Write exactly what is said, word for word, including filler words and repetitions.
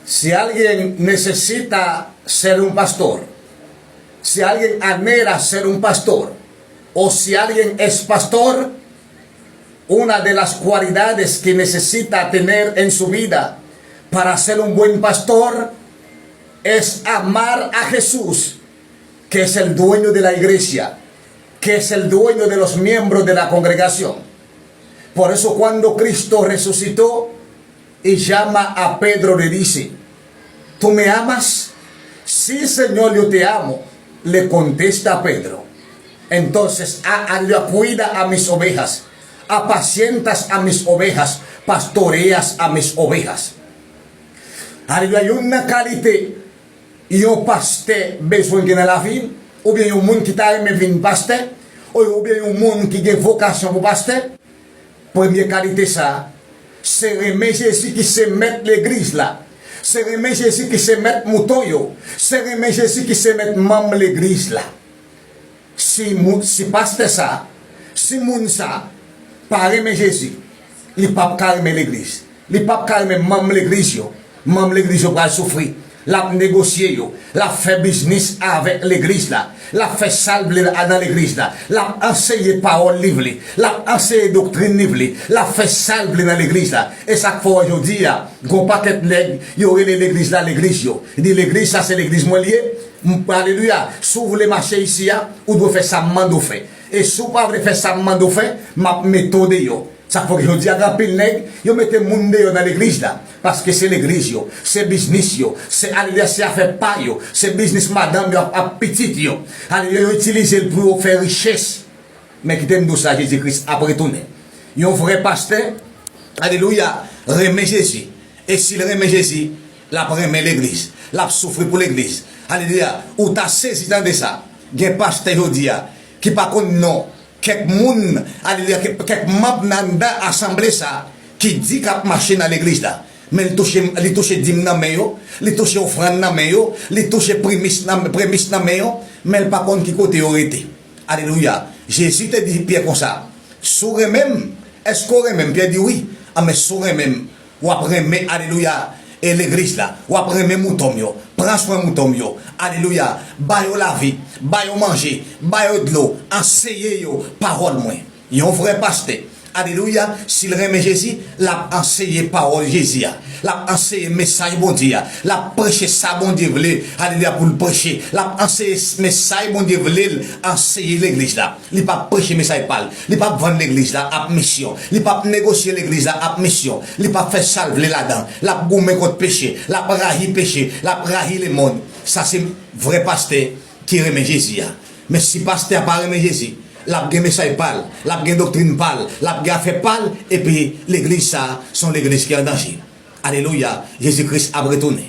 Si alguien necesita ser un pastor, si alguien anhela ser un pastor, o si alguien es pastor, una de las cualidades que necesita tener en su vida para ser un buen pastor es amar a Jesús, que es el dueño de la iglesia, que es el dueño de los miembros de la congregación. Por eso cuando Cristo resucitó, y llama a Pedro, le dice: ¿Tú me amas? Sí, Señor, yo te amo, le contesta Pedro. Entonces, a, aleluya, cuida a mis ovejas, apacientas a mis ovejas, pastoreas a mis ovejas. Aleluya, youn nan kalite yon pastè bezwen gen nan lavi l, oubyen yon moun ki ta renmen vin pastè, oubyen yon moun ki gen vokasyon pou pastè, premye kalite sa a, se renmen Jezi ki se mèt legliz la, se renmen Jezi ki se mèt mouton yo, se renmen Jezi ki se mèt manm legliz la. Si moun, si pastè sa, si moun sa pa renmen Jezi, li p ap ka renmen legliz. Li p ap ka renmen manm legliz yo. Manm legliz yo pral soufri. L ap negosye yo. L ap fè biznis avèk legliz la. L ap fè sa l vle nan legliz la. L ap anseye pawòl li vle. L ap anseye doktrin li vle. L ap fè sa l vle nan legliz la. E sa k fè w wè jodi a, gon pakèt nèg yo rele legliz la legliz yo. Li di, legliz sa se legliz mwen l ye. M, alelouya. Si w vle mache isi a, ou dwe fè sa m mande w fè. E si w pa vle fè sa m mande w fè, m ap mete w deyò. Sa k fè jodi a gen anpil nèg, yo mete moun deyò nan legliz la. Paske se legliz yo, se biznis yo, se, alelouya, se afè pa yo, se biznis madanm yo ap, ap pitit yo. Alelouya, yo itilize l pou yo fè richès. Men kite m di w sa, Jezi Kris ap retounen. Yon vrè pastè, alelouya, renmen Jezi. E si l renmen Jezi, l ap renmen legliz. L ap soufri pou legliz. Alelouya. Ou ta sezi tande sa. Gen pastè jodi a ki pa konn non kèk moun, alelouya, kèk, kèk manm nan anndan asanble sa a ki di k ap mache nan legliz la. Men li touche, li touche dim nan men yo, li touche ofrann nan men yo, li touche premis nan, premis nan men yo, men l pa konn ki kote yo rete. Alelouya. Jezi te di Pyè konsa, si w renmen m, èske w renmen m? Pyè di wi. Anben, si w renmen m, w ap renmen, alelouya, e legliz la. W ap renmen mouton m yo. Pran swen mouton m yo. Alelouya. Ba yo lavi. Ba yo manje. Ba yo dlo. Anseye yo pawòl mwen. Yon vrè pastè, alelouya, si l renmen Jezi, l ap anseye pawòl Jezi a. L ap anseye mesaj Bondye a. L ap preche sa Bondye vle, alelouya, pou l preche. L ap anseye mesaj Bondye vle l anseye legliz la. Li p ap preche mesaj pa l. Li p ap vann legliz la ap misyon. Li p ap negosye legliz la ap misyon. Li p ap fè sa l vle ladan. L ap goumen kont peche. L ap rayi peche. L ap rayi lemonn. Sa se vrè pastè ki renmen Jezi a. Men si pastè a pa renmen Jezi, l ap gen mesaj pa l, l ap gen doktrin pa l, l ap gen afè pa l, epi legliz sa a se yon legliz ki an danje. Alelouya, Jezi Kris ap retounen.